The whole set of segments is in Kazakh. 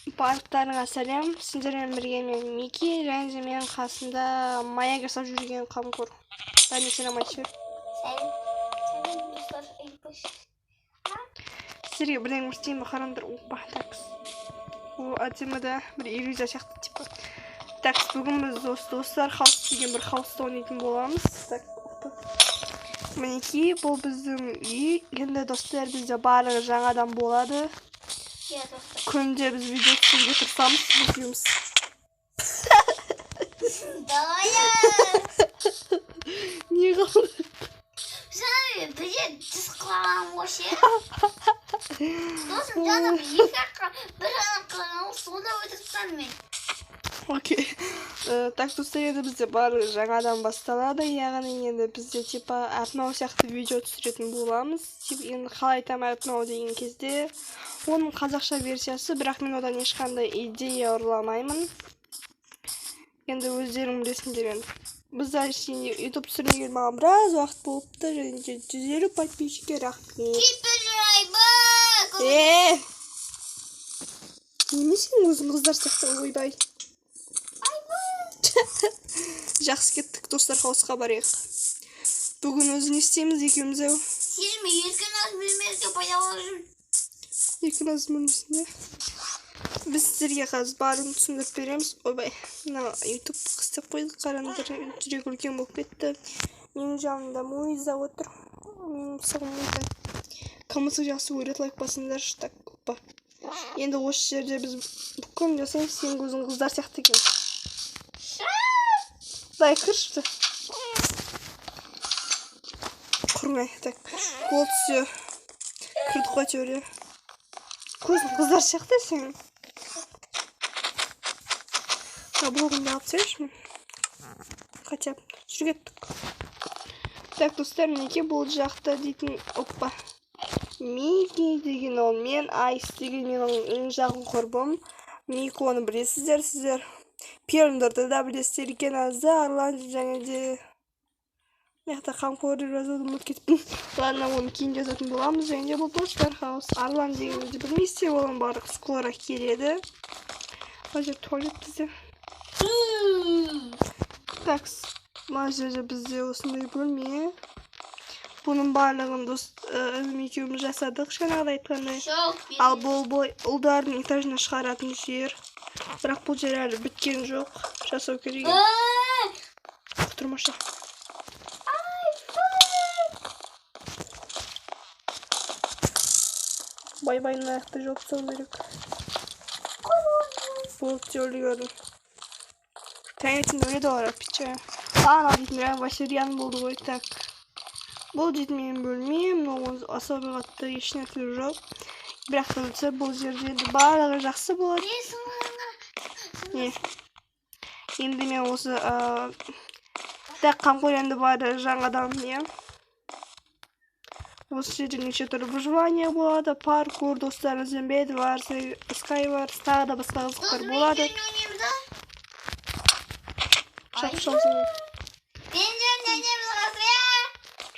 Барлықтарыңа сәлем! Сендермен бірге мен, Мики, және де менің қасымда маяк жасап жүрген Қамқор. Бәріне сәлем айтып жібер. Сәлем. Сәлем, достар. Сіздерге бірдеңе көрсетейін ба, қараңдар. Опа, такс. О, әдемі да, бір иллюзия сияқты типа. Такс, бүгін біз осы Достар хаус деген бір хауста ойнайтын боламыз. Так, опа. Мінекей, бұл біздің үй. Енді, достар, бізде барлығы жаңадан болады. Иә, достар. Күнде біз видео түсіруге тырысамыз екеуміз. Давай. Не қалды? Жаңа бірде түс құлаған ғой ше. Досым, жаңа екі жаққа бір жағынан құлаған, сонда өтіп тастадым мен. Окей. Так, достар, енді бізде барлығы жаңадан басталады. Яғни енді бізде типа арнау сияқты видео түсіретін боламыз. Тип, енді қалай айтамын, арнау деген кезде оның қазақша версиясы, бірақ мен одан ешқандай идея ұрламаймын. Енді өздерің білесіңдер енді. Біз әшейін YouTube түсірмегелі маған біраз уақыт болыпты, және де 150 подписчикке рахмет. Кипер айбай. Е! Неме, сен өзің қыздар сияқты, ойбай. Жақсы, кеттік, Достар хаусқа барайық. Бүгін өзі не істейміз екеуміз ау? Сен еркін ас бөлмесіне пайда болып жүр. Еркін аз бөлмесінде. Біз сіздерге қазір барлығын түсіндіріп береміз. Ойбай, мына YouTube істеп қойдық, қараңдар, жүрек үлкен болып кетті. Менің жанымда Муиза отыр. Менің мысығым Муиза. Кім мысық жақсы көреді, лайк басыңдаршы. Так, опа. Енді осы жерде біз бүкіл жасаймыз, сенің көзің қыздар сияқты екен. Дай, кірші. Құрмай, так. Болды, все. Кірдік қой әйтеуір. Көзің қыздар сияқты сенің. Мына блогымды алып тастайыншы мен. Хотя бы. Жүр, кеттік. Так, достар, мінекей, бұл жақта дейтін, опа. Мики деген ол мен, Айс деген менің ең жақын құрбым. Миконы білесіздер сіздер. Перндерді да білесіздер екен, азды, Арлан және де мына жақта Қамқор деп жазуды ұмытып кетіппін. Ладно, оны кейін жазатын боламыз. Және де бұл Достар хаус. Арлан дегенді білмейсіздер, оның барлығы скоро келеді. Мына жер туалет бізде. Так, мына жерде бізде осындай бөлме. Бұның барлығын дос інім екеуміз жасадық, жаңағыдай айтқандай. Ал бұл ұлдардың этажына шығаратын жер. Бірақ бұл жер әлі біткен жоқ. Жасау керек. Құтырмашы. Бай-бай, мына жақты жауып тастау керек. Болды, все, үлгердім. Таңертең өледі олар, пече. А, анау дейтін прям Васильян болды ғой, так. Бұл дейтін менің бөлмем, но особо қатты ешнәрсе жоқ. Бірақ та достар, бұл жерде енді барлығы жақсы болады. Не? Енді мен осы так, Қамқор, енді бәрі жаңадан, иә. Осы жерде неше түрлі выживание болады, паркур, достарыңызбен Bedwars, Skywars, тағы да басқа қызықтар болады. Шап, шап,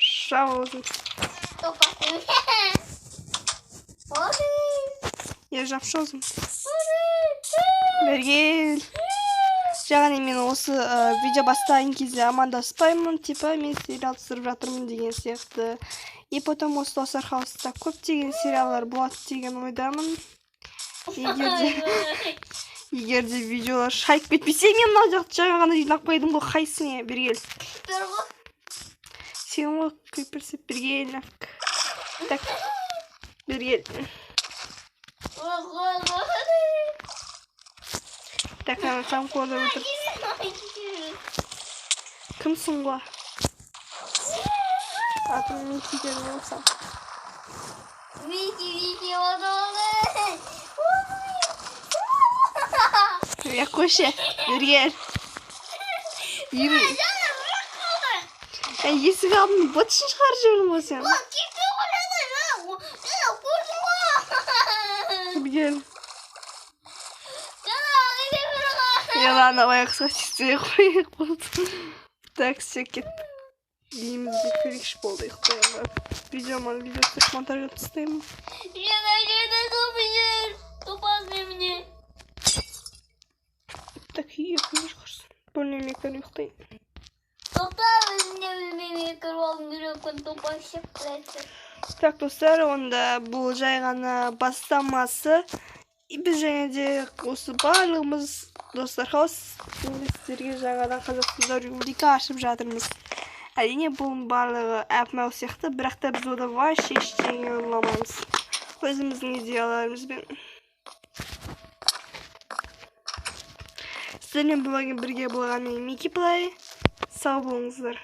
шап аузын. Е, жапшы аузын. Бері кел. Яғни мен осы видео бастаған кезде амандаспаймын, типа мен сериал түсіріп жатырмын деген сияқты. И потом осы Достар хауста көптеген сериалдар болады деген ойдамын. Егер де видеолар шайып кетпесе, мен мына жақты жаңа ғана жинап қойдым ғой, қайсың, бері кел. Сен ғой криперсіп, бері кел нафиг. Так, бері кел. Так, ана Қамқорды өлтір. Кімсің ғой? Атым Мики дедім болсам. Мики, Мики, болды, болды. Я, қойшы, бері кел. Үйім. Әй, есік алдын быт-шытын шығарып жібердің ғой сен. Бері кел. Я, ладно, баяғы тиіспей қояйық, болды. Так, все, кеттік. Дейміз де көрейікші, болды, ұйықтаймын. Видео, видео түсіріп, монтаж етіп тастаймын. Тупазный мне. Бөлмеме кіріп ұйықтайын. Тоқта, өзім де бөлмеме кіріп алғым келіп топайшып білесің. Так, достар, онда бұл жай ғана бастамасы. И біз және де осы барлығымыз, достар хаус, енді сіздерге жаңадан Қазақстанда рубрика ашып жатырмыз. Әрине, бұның барлығы әп-мәу сияқты, бірақ та біз ода вообще ештеңе ұрламаймыз. Өзіміздің идеяларымызбен. Сіздермен бүгін бірге болған мен, Микки Плей. Сау болыңыздар.